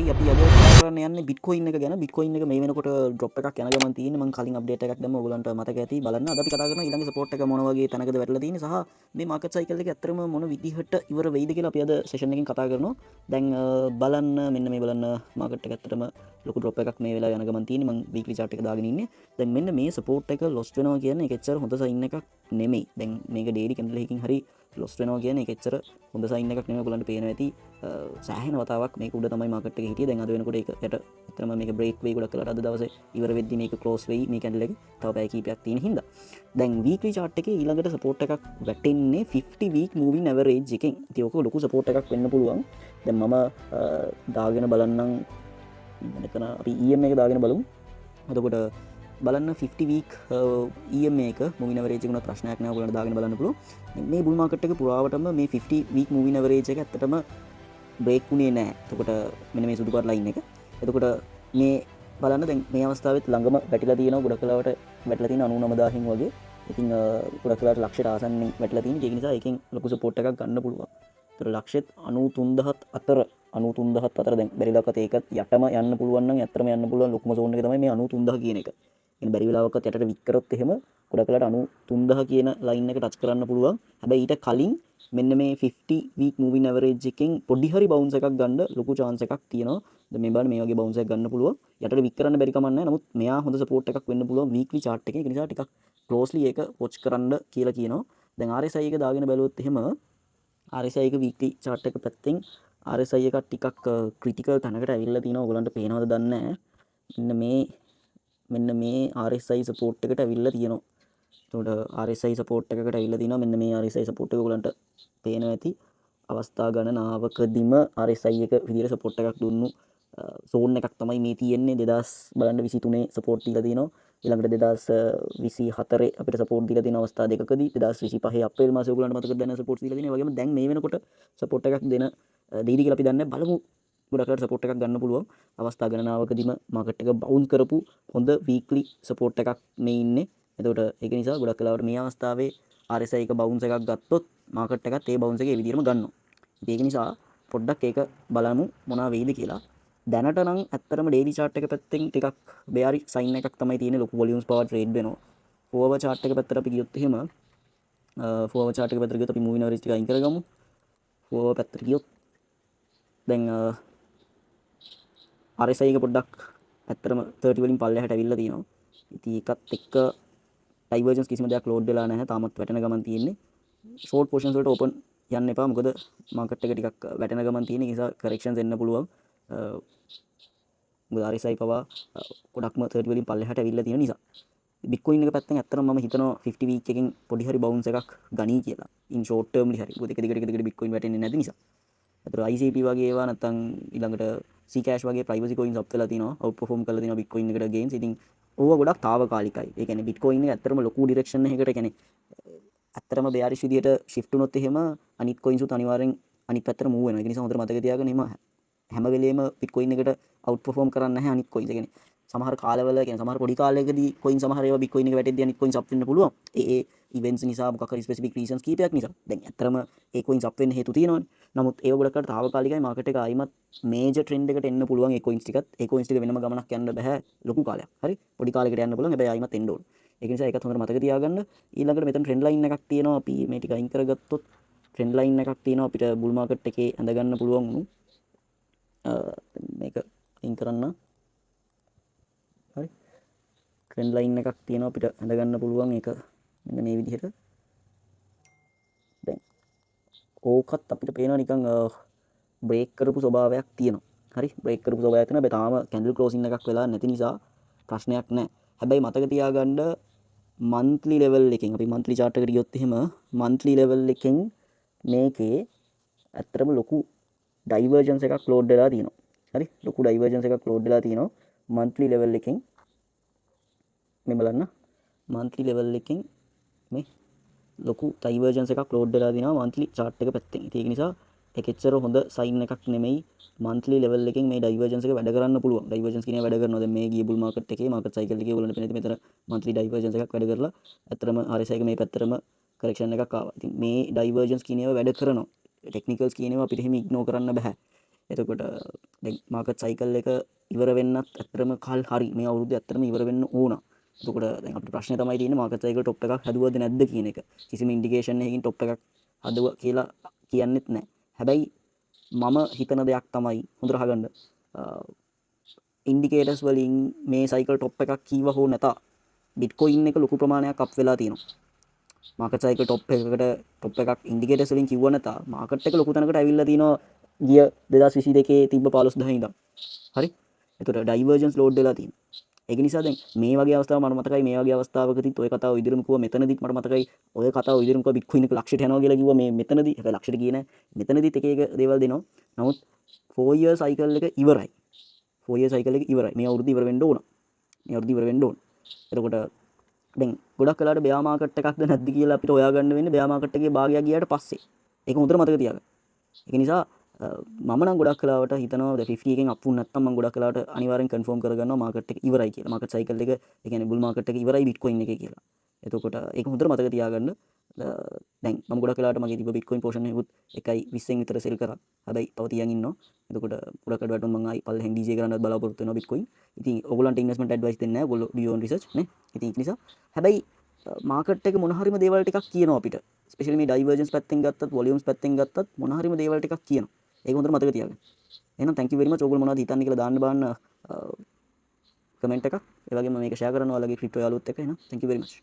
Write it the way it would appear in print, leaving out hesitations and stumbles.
හරි, අපි අද කතා කරන්න යන්නේ බිට්කොයින් එක ගැන. බිට්කොයින් එක මේ වෙනකොට ඩ්‍රොප් එකක් යන ගමන් තියෙන්නේ. මං කලින් අප්ඩේට් එකක් දැම්ම, ඔයගොල්ලන්ට මතක ඇති, බලන්න. අද අපි කතා කරන ඊළඟ සපෝට් එක මොන වගේ තැනකද වැටලා තියෙන්නේ සහ මේ මාකට් සයිකල් එක ඇත්තටම මොන විදිහට ඉවර වෙයිද කියලා අපි අද සෙෂන් එකෙන් කතා කරනවා. දැන් බලන්න, මෙන්න මේ බලන්න, මාකට් එක ඇත්තටම ලොකු ඩ්‍රොප් එකක් මේ වෙලාවේ යන ගමන් තියෙන්නේ. මං වීක්ලි චාට් එක දාගෙන ඉන්නේ. දැන් මෙන්න මේ සපෝට් එක ලොස් වෙනවා කියන්නේ ඒක එච්චර හොඳ සයින් එකක් නෙමෙයි. දැන් මේක ඩේලි කැන්ඩල් එකකින් හරි ලොස් වෙනවා කියන්නේ ඒක එච්චර හොඳ සයින් එකක් නෙමෙයි. ඔයගොල්ලන්ට පේනවා ඇති සෑහෙන වතාවක් මේක උඩ තමයි මාකට් එකේ හිටියේ. දැන් අද වෙනකොට ඒක යට ඇත්තටම මේක බ්‍රේක් වෙයි. ගොඩක් වෙලාවට අද දවසේ ඉවර වෙද්දි මේක ක්ලෝස් වෙයි මේ කැන්ඩල් එක, තව පැය කීපයක් තියෙන හින්දා. දැන් වීක්ලි චාට් එකේ ඊළඟට සපෝට් එකක් වැටෙන්නේ 50 week moving average එකෙන්. ඉතින් ඕක ලොකු සපෝට් එකක් වෙන්න පුළුවන්. දැන් මම දාගෙන බලන්නම්. මෙතන අපි EMA එක දාගෙන බලමු. එතකොට බලන්න, 50 week EMA එක moving average එක උනත් ප්‍රශ්නයක් නෑ, ඔයගොල්ලන්ට දාගෙන බලන්න පුළුවන්. දැන් මේ බුල් මාකට් එක පුරාවටම මේ 50 week moving average එක ඇත්තටම බ්‍රේක් වුණේ නෑ. එතකොට මෙන්න මේ සුදු පාට ලයින් එක. එතකොට මේ බලන්න, දැන් මේ අවස්ථාවෙත් ළඟම වැටිලා තියෙනවා. ගොඩක් වෙලාවට වැටිලා තියෙන 99,000න් වගේ. ඉතින් ගොඩක් වෙලාවට ලක්ෂයට ආසන්නෙන් වැටිලා තියෙන. ඒක නිසා ඒකෙන් ලොකු සපෝට් එකක් ගන්න පුළුවන්. ඒතර ලක්ෂෙත් 93,000ත් අතර, 93,000ත් අතර දැන් බැරි වෙලාවකත් ඒකත් යටම යන්න පුළුවන් නම් ඇත්තටම යන්න පුළුවන් ලොකුම සෝන් එක තමයි මේ 93,000 කියන එක. ඉතින් බැරි වෙලාවකත් යටට වික් කරොත් එහෙම ගොඩක් වෙලාවට 93,000 කියන ලයින් එක ටච් කරන්න පුළුවන්. හැබැයි ඊට කලින් මෙන්න මේ 50 week moving average එකෙන් පොඩි හරි බවුන්ස් එකක් ගන්න ලොකු චාන්ස් එකක් තියෙනවා. දැන් මේ බලන්න, මේ වගේ බවුන්ස් එකක් ගන්න පුළුවන්. යටට වික් කරන්න බැරි කමක් නැහැ. නමුත් මෙයා හොඳ සපෝට් එකක් වෙන්න පුළුවන් වීක්ලි චාට් එකේ. ඒක නිසා ටිකක් ක්ලෝස්ලි ඒක වොච් කරන්න කියලා කියනවා. දැන් RSI එක දාගෙන බැලුවොත් එහෙම RSI එක වීක්ලි චාට් එක පැත්තෙන් RSI එක ටිකක් ක්‍රිටිකල් තැනකට ඇවිල්ලා තිනවා. ඔයගොල්ලන්ට පේනවද දන්නේ නැහැ. මෙන්න මේ RSI support එකට ඇවිල්ලා තියෙනවා. එතකොට RSI support එකකට ඇවිල්ලා තිනවා. මෙන්න මේ RSI support එක ඔයගොල්ලන්ට පේනවා ඇති. අවස්ථා ගණනාවකදීම RSI එක විදියට සපෝට් එකක් දුන්නු සෝන් එකක් තමයි මේ තියෙන්නේ. 2000 බලන්න 23 සපෝට් දීලා තිනවා. ඊළඟට 2024 අපිට සපෝට් දීලා තියෙන අවස්ථා දෙකකදී, 2025 අප්‍රේල් මාසේ ඔයගොල්ලන්ට මතකද දැන සපෝට් දීලා තියෙනවා. ඒ වගේම දැන් මේ වෙනකොට සපෝට් එකක් දෙන දෙයිද කියලා අපි දන්නේ නැහැ. බලමු, ගොඩක් වෙලාවට සපෝට් එකක් ගන්න පුළුවන්. අවස්ථා ගණනාවකදීම මාකට් එක බවුන්ස් කරපු හොඳ වීක්ලි සපෝට් එකක් මේ ඉන්නේ. එතකොට ඒක නිසා ගොඩක් වෙලාවට මේ අවස්ථාවේ RSI එක බවුන්ස් එකක් ගත්තොත් මාකට් එකත් ඒ බවුන්ස් එක ඒ විදිහටම ගන්නවා. ඉතින් ඒක නිසා පොඩ්ඩක් ඒක බලමු මොනවා වෙයිද කියලා. දැනට නම් ඇත්තටම ඩේලි චාට් එක පැත්තෙන් ටිකක් බෙයාරිෂ් සයින් එකක් තමයි තියෙන්නේ. ලොකු වොලියුම්ස් පවා ට්‍රේඩ් වෙනවා. 4 hour chart එක පැත්තට අපි ගියොත් එහෙම, 4 hour chart එක පැත්තට ගියොත් අපි මූවිං ඇවරේජ් ටික අයින් කරගමු. 4 hour පැත්තට ගියොත් දැන් RSI එක පොඩ්ඩක් ඇත්තටම 30 වලින් පල්ලෙහාට ඇවිල්ලා තියෙනවා. ඉතින් ඒකත් එක්ක ඩයිවර්ජන්ස් කිසිම දෙයක් ලෝඩ් වෙලා නැහැ. තාමත් වැටෙන ගමන් තියෙන්නේ. ෂෝට් පොසිෂන්ස් වලට ඕපන් යන්න එපා. මොකද මාකට් එක ටිකක් වැටෙන ගමන් තියෙන නිසා කරෙක්ෂන්ස් එන්න පුළුවන්. මොකද RSI පවා ගොඩක්ම 30 වලින් පල්ලෙහාට ඇවිල්ලා තියෙන නිසා. බිට්කොයින් එක පැත්තෙන් ඇත්තටම මම හිතනවා 50 වීක් එකෙන් පොඩි හරි බවුන්ස් එකක් ගනී කියලා. ඉන් ෂෝට් ටර්ම්ලි හරි. මොකද එක දිගට එක දිගට බිට්කොයින් වැටෙන්නේ නැති නිසා. ඒතර ICP වගේ ඒවා නැත්තම් ඊළඟට Zcash වගේ ප්‍රයිවසි කොයින්ස් අප් වෙලා තිනවා. අවුට් පර්ෆෝම් කරලා තිනවා බිට්කොයින් එකට ගේන්ස්. ඉතින් ඕවා ගොඩක් තාවකාලිකයි. ඒ කියන්නේ බිට්කොයින් එක ඇත්තටම ලොකු ඩිරෙක්ෂන් එකකට, ඒ කියන්නේ ඇත්තටම බෙයාරිෂ් විදියට ෂිෆ්ට් වුණොත් එහෙම අනිත් කොයින්ස් උත් අනිවාර්යෙන් අනිත් පැත්තට මූව් වෙනවා. ඒක නිසා හොඳට මතක තියාගන්න, එහෙම හැම වෙලේම බිට්කොයින් එකට අවුට් පර්ෆෝම් කරන්නේ නැහැ අනිත් කොයින්ස්. ඒ කියන්නේ සමහර කාලවල, කියන්නේ සමහර පොඩි කාලයකදී කොයින් සමහර ඒවා බිට්කොයින් එක වැටෙද්දී අනිත් කොයින්ස් අප් වෙන්න පුළුවන්. ඒ ඒ ඉවෙන්ට්ස් නිසා, මොකක් හරි ස්පෙසිෆික් රීසන්ස් කීපයක් නිසා. දැන් ඇත්තටම ඒ කොයින්ස් අප් වෙන්න හේතු තියෙනවනේ. නමුත් ඒව ගොඩක් කරලා තාවකාලිකයි. මාකට් එක ආයිමත් මේජර් ට්‍රෙන්ඩ් එකට එන්න පුළුවන් ඒ කොයින්ස් ටිකත්. ඒ කොයින්ස් ටික වෙනම ගමනක් යන්න බෑ ලොකු කාලයක්. හරි? පොඩි කාලයකට යන්න පුළුවන්. හැබැයි ආයිමත් එන්න ඕන. ඒක නිසා ඒකත් හොඳට මතක තියාගන්න. ඊළඟට මෙතන ට්‍රෙන්ඩ් ලයින් එකක් තියෙනවා. අපි මේ ටික අයින් කරගත්තොත් ට්‍රෙන්ඩ් ලයින් එකක් තියෙනවා අපිට බුල් මාකට් එකේ ඇඳ ගන්න පුළුවන් වුණු. මේක අයින් කරන්න. හරි, ට්‍රෙන්ඩ් ලයින් එකක් තියෙනවා අපිට ඇඳ ගන්න පුළුවන්. ඒක මෙන්න මේ විදිහට. දැන් ඕකත් අපිට පේනවා නිකන් බ්‍රේක් කරපු ස්වභාවයක් තියෙනවා. හරි, බ්‍රේක් කරපු ස්වභාවයක් තියෙනවා. හැබැයි තාම කැන්ඩල් ක්ලෝසින් එකක් වෙලා නැති නිසා ප්‍රශ්නයක් නැහැ. හැබැයි මතක තියාගන්න, මන්ත්ලි ලෙවල් එකෙන් අපි මන්ත්ලි චාට් එකට ගියොත් එහෙම මන්ත්ලි ලෙවල් එකෙන් මේකේ ඇත්තටම ලොකු ඩයිවර්ජන්ස් එකක් ලෝඩ් වෙලා තියෙනවා. හරි, ලොකු ඩයිවර්ජන්ස් එකක් ලෝඩ් වෙලා තියෙනවා මන්ත්ලි ලෙවල් එකෙන්. මේ බලන්න, මන්ත්ලි ලෙවල් එකෙන් මේ ලොකු ඩයිවර්ජන්ස් එකක් ලෝඩ් වෙලා තියෙනවා මන්ත්ලි චාට් එක පැත්තෙන්. ඉතින් ඒක නිසා ඒක එච්චර හොඳ සයින් එකක් නෙමෙයි. මන්ත්ලි ලෙවල් එකෙන් මේ ඩයිවර්ජන්ස් එක වැඩ කරන්න පුළුවන්. ඩයිවර්ජන්ස් කියන එක වැඩ කරනවා. දැන් මේ ගිය බුල් මාකට් එකේ, මාකට් සයිකල් එකේ ඔයගොල්ලන්ට පේන මෙතන මන්ත්ලි ඩයිවර්ජන්ස් එකක් වැඩ කරලා ඇත්තටම RSI එක මේ පැත්තටම කරෙක්ෂන් එකක් ආවා. ඉතින් මේ ඩයිවර්ජන්ස් කියන ඒවා වැඩ කරනවා. ටෙක්නිකල්ස් කියන ඒවා අපිට එහෙම ඉග්නෝර් කරන්න බෑ. එතකොට දැන් මාකට් සයිකල් එක ඉවර වෙන්නත් ඇත්තටම කල් හරි. මේ අවුරුද්ද ඇත්තටම ඉවර වෙන්න ඕන. එතකොට දැන් අපිට ප්‍රශ්නේ තමයි තියෙන්නේ මාකට් සයිකල් ටොප් එකක් හැදුවද නැද්ද කියන එක. කිසිම ඉන්ඩිකේෂන් එකකින් ටොප් එකක් හදුවා කියලා කියන්නෙත් නැහැ. හැබැයි මම හිතන දෙයක් තමයි, හොඳට අහගන්න, ඉන්ඩිකේටර්ස් වලින් මේ සයිකල් ටොප් එකක් කීව හෝ නැත, බිට්කොයින් එක ලොකු ප්‍රමාණයක් අප් වෙලා තියෙනවා. මාකට් සයිකල් ටොප් එකකට ටොප් එකක් ඉන්ඩිකේටර්ස් වලින් කිව්ව නැත, මාකට් එක ලොකු තැනකට ඇවිල්ලා තිනවා ගිය 2022 තිබ්බ 15,000 ඉඳන්. හරි, එතකොට ඩයිවර්ජන්ස් ලෝඩ් වෙලා තියෙනවා. ඒක නිසා දැන් මේ වගේ අවස්ථාවක් මට මතකයි, මේ වගේ අවස්ථාවකදීත් ඔය කතාව ඉදිරියම කිව්වා. මෙතනදිත් මට මතකයි ඔය කතාව ඉදිරියම කිව්වා, බිට්කොයින් එක ලක්ෂයට යනවා කියලා කිව්වා මේ මෙතනදී. හැබැයි ලක්ෂයට ගියේ නෑ. මෙතනදිත් එක එක දේවල් දෙනවා. නමුත් 4 year cycle එක ඉවරයි. 4 year cycle එක ඉවරයි. මේ අවුරුද්ද ඉවර වෙන්න ඕන. මේ අවුරුද්ද ඉවර වෙන්න ඕන. එතකොට දැන් ගොඩක් වෙලාවට බෙයා මාකට් එකක්ද නැද්ද කියලා අපිට හොයාගන්න වෙන්නේ බෙයා මාකට් එකේ භාගයක් ගියාට පස්සේ. ඒක හොඳට මතක තියාගන්න. ඒක නිසා මම නම් ගොඩක් වෙලාවට හිතනවා දැන් 50 එකෙන් අප් වුණ නැත්නම් මම ගොඩක් වෙලාවට අනිවාර්යෙන් කන්ෆර්ම් කරගන්නවා මාකට් එක ඉවරයි කියලා. මාකට් සයිකල් එක, ඒ කියන්නේ බුල් මාකට් එක ඉවරයි බිට්කොයින් එකේ කියලා. එතකොට ඒක හොඳට මතක තියාගන්න. දැන් මම ගොඩක් වෙලාවට මගේ තිබ්බ බිට්කොයින් පෝෂන් එකකුත් 1.20න් විතර සෙල් කරා. හැබැයි තව තියන් ඉන්නවා. එතකොට ගොඩක් අඩු වැටුනොත් මං ආයි පල්ලෙහෙන් DCA කරන්නත් බලාපොරොත්තු වෙනවා බිට්කොයින්. ඉතින් ඔයගොල්ලන්ට ඉන්වෙස්ට්මන්ට් ඇඩ්වයිස් දෙන්නේ නැහැ. ඔයගොල්ලෝ do your own research නේ. ඉතින් ඒක නිසා හැබැයි මාකට් එක මොන හරිම දේවල් ටිකක් කියනවා අපිට. ස්පෙෂලි මේ ඩයිවර්ජන්ස් පැත්තෙන් ගත්තත්, වොලියුම්ස් පැත්තෙන් ගත්තත් මොන හරිම දේවල් ටිකක් කියනවා. ඒක හොඳට මතක තියාගන්න. එහෙනම් thank you very much. ඔයගොල්ලෝ මොනවද හිතන්නේ කියලා දාන්න බලන්න කමෙන්ට් එකක්. ඒ වගේම මේක ෂෙයා කරන්න ඔයාලගේ ක්‍රිප්ටෝ යාළුවොත් එක්ක. එහෙනම් thank you very much.